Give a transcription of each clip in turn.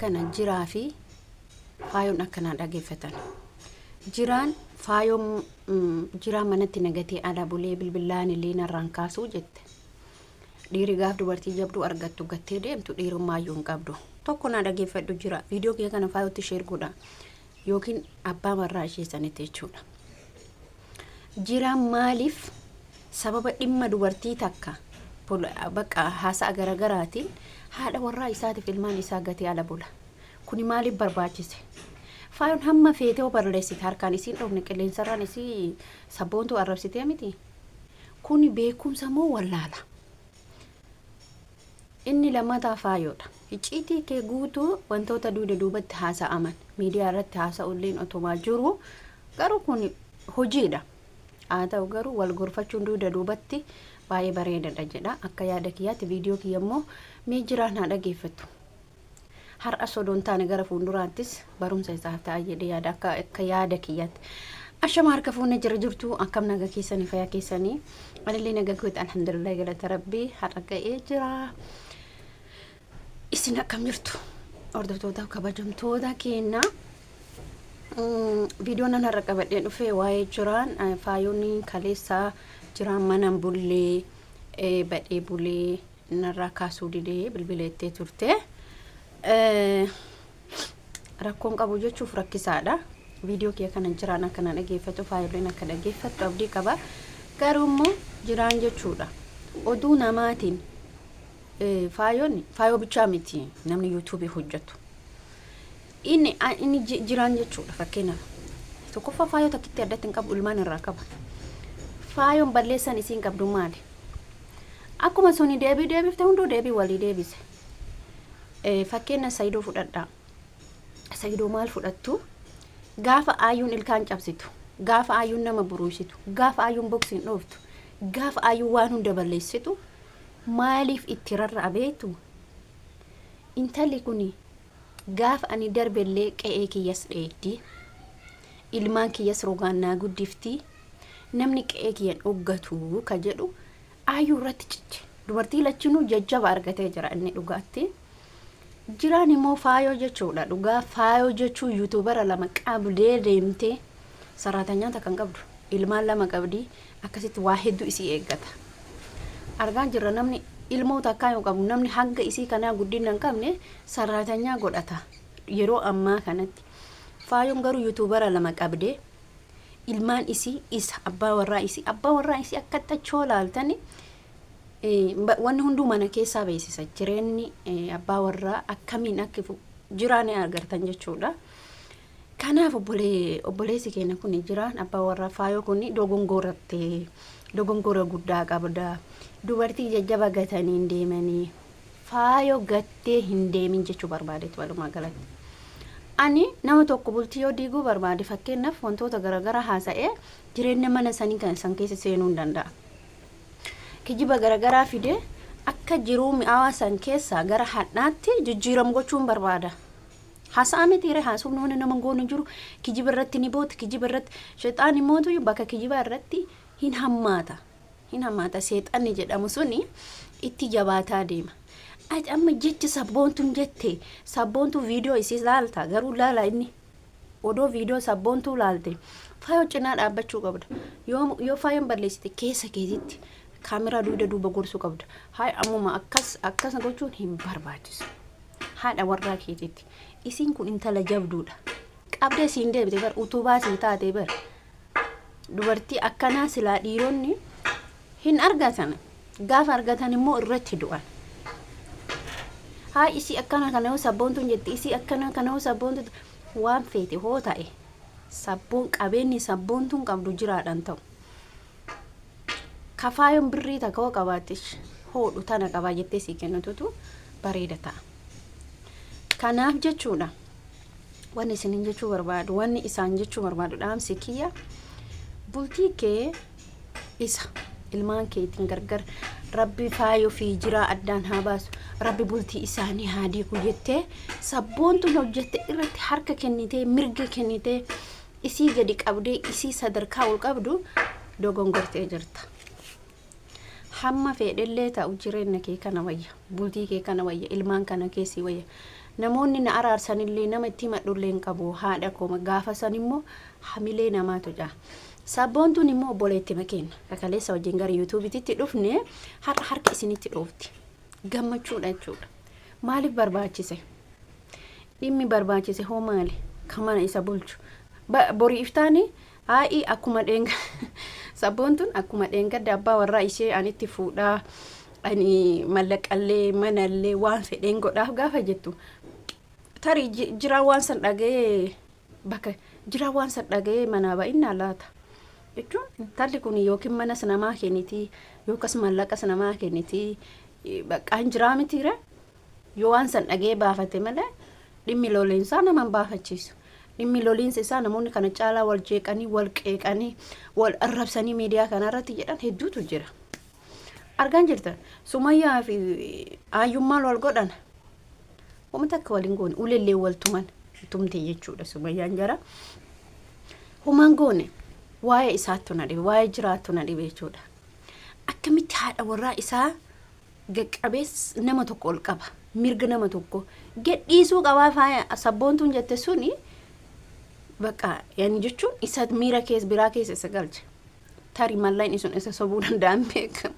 Kana jiraa fi faayoon akkanaa dhageeffatan. Jiraan faayoon jiraan manatti nagatee ala bulee bilbilaan illee narraan kaasuu jette. Dhiirri gaaf dubartii jabduu argattu gattee deemtu dhiirummaayyuu hin qabdu. Tokko naa dhageeffadhu jira. Viidiyoo kiyya kana faayootti sheer godha. Yookiin abbaa warraa ishee sanitti jechuudha. Jiraan maaliif sababa dhimma dubartii takka bakka haasa'a garagaraatiin haadha warraa isaatiif ilmaan isaa gatee ala bula. Kuni maaliif barbaachise? Faayoon hamma feetee hoo barreessite harkaan isiin dhoofne qilleensarraan isii sabboontuu arrabsitee miti. Kuni beekumsa moo wallaala? Inni lammataa faayoodha. Icciitii kee guutuu wantoota dugda duubatti haasa'aman miidiyaa irratti haasa'ulleen otumaa jiru garuu kun hojiidha. Haa ta'u garuu wal gorfachuun dugda duubatti baay'ee bareedadha jedha. Akka yaada kiyyaatti viidiyoo kiyya immoo mee jiraan haa dhageeffattu. Har'a osoo hin taane gara fuulduraattis barumsa isaaf ta'a jedhee yaada akka yaada kiyyaatti. Ashama harka fuunee jira jirtu akkam naga keessanii fayyaa keessanii anillee naga kooti alhamdulillah galata rabbii har'a ga'ee jira. Isin akkam jirtu hordoftootaaf kabajamtoota keenya. Viidiyoon nan har'a qabadhee dhufe waa'ee jiraan faayonni kaleessaa jiraan mana bullee badhee bulee narraa kaasuu didee bilbileettee turte. Rakkoon qabu jechuuf rakkisaadha. Viidiyoo kiyya kana jiraan akka na dhageeffatu faayoleen akka dhageeffattu abdii qaba. Garuu immoo jiraan jechuudha. Oduu namaatiin faayoon faayoo bichaa miti namni yuutuubii hojjetu. Inni jiraan jechuudha fakkeenyaaf. Tokkoffaa faayoo takkitti addatti hin qabu ilmaan irraa qaba. Faayoon balleessan isiin qabdu maali? Akkuma suni deebii deebifte hunduu deebii walii deebise. Fakkeenya Sayidoo fudhadhaa. Sayidoo maal fudhattu? Gaafa aayyuun ilkaan cabsitu, gaafa aayyuun nama buruusitu, gaafa aayyuun boksiin dhooftu, gaafa aayyuun waan hunda balleessitu maaliif itti rarra'a beektu? Intalli kuni gaafa ani darbellee qe'ee kiyyas dheeddi. Ilmaan kiyyas rogaan naa guddifti. Namni qe'ee kiyyan dhoggatu ka jedhu aayyuu irratti ciche. Dubartii lachinuu jajjaba argatee jira inni dhugaatti. Jiraan immoo faayoo jechuudha. Dhugaa faayoo jechuun yuutuubara lama qabdee deemtee saraatanyaa takka hin qabdu. Ilmaan lama qabdi akkasitti waa hedduu isii eeggata. Argaa jirra namni ilmoo takkaa yoo qabu namni hanga isii kanaa guddina hin qabne saraatanyaa godhata yeroo ammaa kanatti. Faayoon garuu yuutuubara lama qabdee ilmaan isii isa abbaa warraa isii abbaa warraa isii akka tachoo laaltani wanni hunduu mana keessaa beeksisa jireenyi abbaa warraa akkamiin akka jiraa ni agartan jechuudha. Kanaaf obboleessi keenya kun jiraan abbaa warraa faayoo kun dogongoratte dogongora guddaa qabda dubartii jajjaba gatanii hin deemanii faayoo gattee hin deemin jechuu barbaadetti walumaa galatti. Ani nama tokko bultii yoo diiguu barbaade fakkeenyaaf wantoota garaagaraa haasa'ee jireenya mana sanii kan san keessa seenuu hin danda'a. Kijiba garaagaraa fidee akka jiruu mi'aawaa san keessaa gara hadhaatti jijjiiramu gochuun barbaada. Haasa'aa miti ree haasofni wanni nama goonu hin jiru kijiba irratti ni boota kijiba irratti shexaan immoo bakka kijibaa irratti hin hammaata. Hin hammaata seexanni jedhamu suni itti jabaataa deema. Ati amma jecha sabboontuun jette sabboontuu viidiyoo isii laalta garuu laala inni odoo viidiyoo sabboontuu laalte faayoo cinaa dhaabbachuu qabda. Yoo faayoon balleessite keessa keetitti kaameraa dugda duuba gorsuu qabda. Haay ammuma akkas akkas gochuun hin barbaachisu. Haadha warraa keetitti. Isiin kun intala jabduudha. Qabdee siin deebite bar utubaa sii taate bar. Dubartii akkanaa silaa dhiironni hin argatan. Gaafa argatan immoo irratti du'an. Haa isii akkana kana yoo sabboontuun jetti isii akkana kana yoo sabboontuun waan feete hoo ta'e sabboon qabeenyi sabboontuun qabdu jiraadhaan ta'u. Kafaayoon birrii takka hoo qabaatte hoodhu tana qabaa jettee sii kennitutu bareeda ta'a. Kanaaf jechuudha wanni isinin jechuu barbaadu wanni isaan jechuu barbaadu dhaamsi kiyya bultii kee isa ilmaan keetiin gargar rabbi faayoo fi jiraa addaan haa baasu rabbi bultii isaanii haa diigu jettee sabboontuun hojjette irratti harka kennitee mirga kennitee isii gadi qabdee isii sadarkaa ol qabdu dogongortee jirta. Hamma fedhellee ta'u jireenya kee kana wayya bultii kee kana wayya ilmaan kana keessi wayya. Namoonni na araarsanillee nama itti himadhullee hin qabu haadha koo gaafa san immoo hamilee namaatu jaa. Sabboontuun immoo obboleetti makeenya kakaleessa wajjin gara yuutuubititti dhufne har'a harka isinitti dhoofti. Gammachuudha jechuudha. Maaliif barbaachise? Dhimmi barbaachise hoo maali? Kan mana isa bulchu. Borii iftaani haa'ii akkuma dheenga sabboontuun akkuma dheengadda abbaa warraa ishee anitti fuudhaa ani mallaqallee manallee waan fedheen godhaaf gaafa jettu tarii jiraa waan san dhaga'ee bakka jiraa waan san dhaga'ee manaa ba'innaa laata jechuun intalli kun yookiin manas namaa kennitii yookas mallaqas namaa kennitii baqqaan jiraa mitiire yoo waan san dhaga'ee baafate malee dhimmi loliinsaa nama hin baafachiisu. Dhimmi loliinsa isaa namoonni kana caalaa wal jeeqanii wal qeeqanii wal arrabsanii miidiyaa kanarratti jedhan hedduutu jira. Argaan jirta Sumayyaa fi Ayyummaan wal godhan wanta akka waliin goone ulellee wal tuman tumte jechuudha Sumayyaan jara. Humaan goone waa'ee isaattu na dhibe waa'ee jiraattu na dhibe jechuudha. Akkamitti haadha warraa isaa gaqqabees nama tokko ol qaba mirga nama tokko gadhiisuu qabaa faaya sabboontuun jette suni bakka yani jechuun isa miira keessa biraa keessa isa galche. Tarii mallaqni sun isa sobuu danda'an beekamu.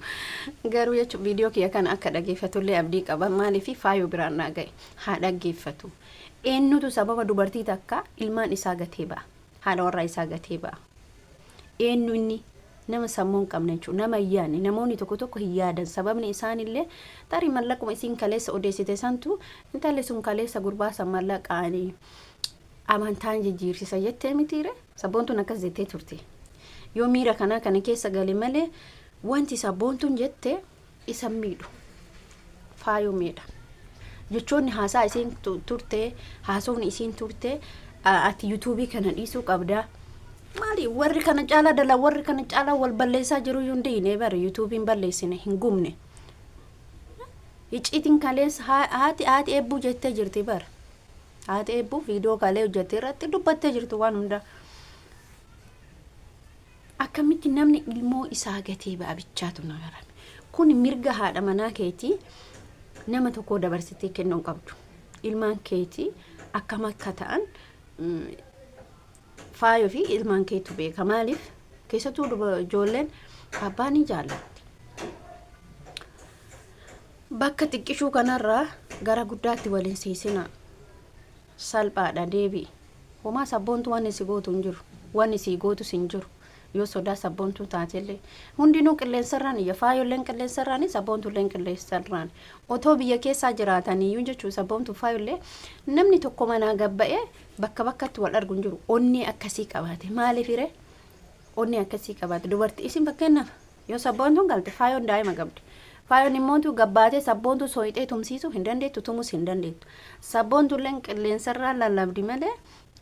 Garuu jechuun viidiyoo kiyya kana akka dhaggeeffatullee abdii qaba. Maaliif faayoo biraan naa ga'e haa dhaggeeffatu. Eenyutu sababa dubartii takka ilmaan isaa gatee ba'a. Haadha warraa isaa gatee ba'a. Eenyu inni nama sammuu hin qabne jechuudha. Nama hin yaadne. Namoonni tokko tokko hin yaadan. Sababni isaanillee tarii mallaquma isiin kaleessa odeessite santu intalli sun kaleessa gurbaa san mallaqaanii amantaan jijjiirsisa jettee mitiire. Sabboontuun akkas jettee turte. Yoo miira kanaa kana keessa gale malee wanti sabboontuun jette isa miidhu. Faayoo miidha. Jechoonni haasaa isiin turte, haasofni isiin turte, ati yuutuubii kana dhiisuu qabda. Maali warri kana caalaa dala warri kana caalaa wal balleessaa jiru iyyuu hin diine bara yuutuubiin balleessine hin gubne. Icciitiin kaleessa haati haati eebbuu jettee jirti bara. Haati eebbuu viidiyoo kalee hojjettee irratti dubbattee jirti waan hundaa. Akkamitti namni ilmoo isaa gatee ba'a bichaatu na garame. Kun mirga haadha manaa keetii nama tokkoo dabarsitee kennuu hin qabdu. Ilmaan keetii akkam akka ta'an faayoo fi ilmaan keetu beeka. Maaliif keessattuu ijoolleen abbaa ni jaallatti. Bakka xiqqishuu kanarraa gara guddaatti waliin siisinaa. Salphaadha deebi'i. Homaa sabboontu wanni si gootu hin jiru. Wanni si gootus hin jiru. Yoo sodaa sabboontuu taatellee. Hundinuu qilleensarraan iyya. Faayolleen qilleensarraan sabboontulleen qilleensarraan. Otoo biyya keessaa jiraataniyyuu jechuun sabboontuu faayollee namni tokko manaa gabba'ee bakka bakkatti wal argu hin jiru. Onnee akkasii qabaate. Maaliif hiree? Onnee akkasii qabaate. Dubartii isin fakkeenyaaf yoo sabboontuun galte faayoon daa'ima qabdi. Faayoon immootu gabbaatee sabboontuu sooyixee tumsiisuu hin dandeettu tumus hin dandeettu. Sabboontulleen qilleensarraa lallabdi malee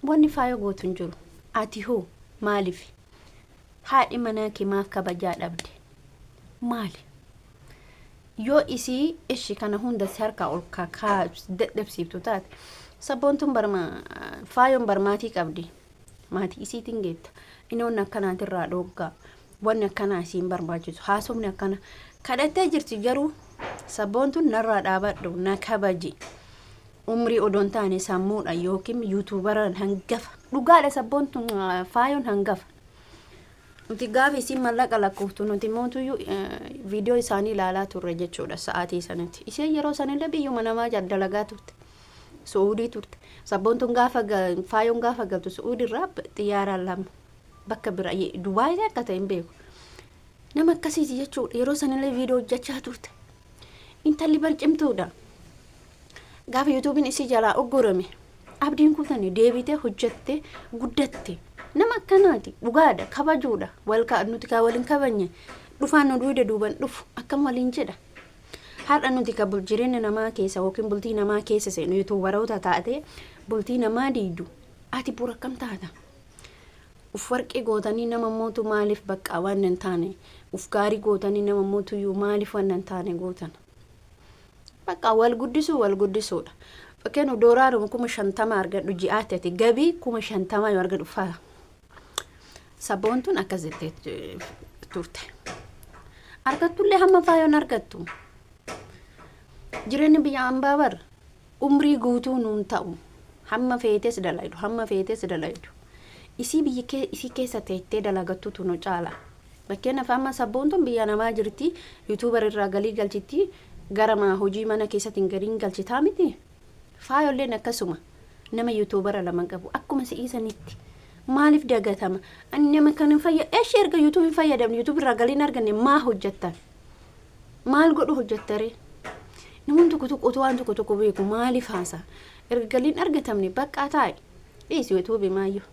wanni faayoo gootu hin jiru. Ati hoo maaliif? Haadhi manaa kee maaf kabajaa dhabde? Maali? Yoo isii ishi kana hunda si harkaa ol kakaa dadhabsiiftu taate sabboontuun barma faayoon barmaatii qabdi. Maatii isiitiin geetta. Inoonni akkanaatirraa dhooggaa. Wanni akkanaa isiin barbaachisu. Haasofni akkana. Kadhattee jirti garuu sabboontuun narraa dhaabadhu na kabaji. Umrii odoon taane sammuudha yookiin yuutuubaraan hangafa. Dhugaadha sabboontuun faayoon hangafa. Nuti gaafa isiin mallaqa lakkooftu nuti mootuyyuu viidiyoo isaanii ilaalaa turre jechuudha sa'aatii sanatti. Isheen yeroo sanillee biyyuma namaa dalagaa turte. Su'uudii turte. Sabboontuun gaafa faayoon gaafa galtu Su'uudirraa xiyyaaraan lama bakka bira Dubaayii akka ta'e hin beeku. Nama akkasiiti jechuudha. Yeroo sanillee viidiyoo hojjechaa turte. Intalli barcimtuudha. Gaafa yuutuubiin isii jalaa oggorame abdiin kutanii deebitee hojjattee guddatte. Nama akkanaati. Dhugaadha. Kabajuudha. Wal nuti kaa waliin kabajne dhufaan nu duuda duuban dhufu akkam waliin jedha. Har'a nuti ka jireenya namaa keessa yookiin bultii namaa keessa seenu yuutuubaroota taate bultii namaa diidu ati bor akkam taata? Uf warqee gootanii nama mootu maaliif bakka waan hin taane uf gaarii gootanii nama mootuyyuu maaliif waan hin taane gootan? Bakka wal guddisuu wal guddisuudha. Fakkeenyaaf doolaaruma 50,000 argadhu ji'aatti ati gabii 50,000 yoo argadhu fa'a. Sabboontuun akkas jettee turte. Argattullee hamma faayoon argattu. Jireenyi biyya ambaa bar. Umrii guutuu nuun ta'u. Hamma feetes dalaydu, hamma feetes dalaydu. Isii biyya kee isii keessa teettee dalagattutu nu caala. Fakkeenyaaf amma sabboontuun biyya namaa jirti, YouTuber irraa galii galchitti, gara hojii mana keessatti galiin galchitaa miti. Faayolleen akkasuma nama YouTubera lama qabu akkuma si'ii sanitti. Maaliif dagatama? Ani nama kan hin fayya eeshi erga YouTube hin fayyadamne, YouTube irraa galiin arganne maa hojjettan? Maal godhu hojjettaree? Namoonni tokko tokko otoo waan tokko tokko beeku maaliif haasa? Erga galiin argatamne baqqaa taa'e. Dhiisi YouTube maayyoo.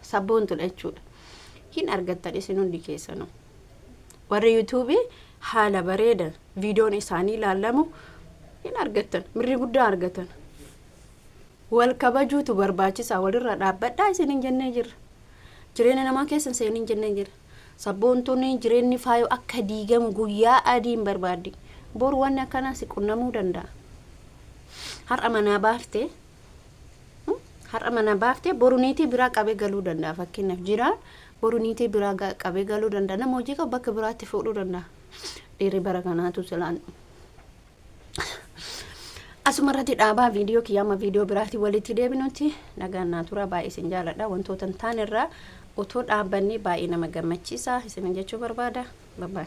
Sabboontudha jechuudha. Hin argattan isin hundi keessanuu. Warri YouTube haala bareedan viidiyoon isaanii ilaalamu hin argattan. Mirri guddaa argatan. Wal kabajuutu barbaachisaa, walirra dhaabbadhaa isin hin jennee jirra. Jireenya namaa keessa seenin jennee jirra. Sabboontuun jireenyi faayoo akka diigamu guyyaa adii hin barbaaddi. Boru wanni akkanaa si qunnamuu danda'a. Har'a manaa baaftee, har'a manaa baaftee, boru niitii biraa qabee galuu danda'a. Fakkeenyaaf jiraan boru niitii biraa qabee galuu danda'a. Nama hojii qabu bakka biraatti fuudhuu danda'a. Dhiirri bara kanaatu silaan. Asuma irratti dhaabaa viidiyoo kiyya, amma viidiyoo biraatti walitti deebinutti nagaan naa tura. Baay'ee isin jaaladha. Wantoota hin taane irraa otoo dhaabbannee baay'ee nama gammachiisa isin jechuu barbaada. Babaay.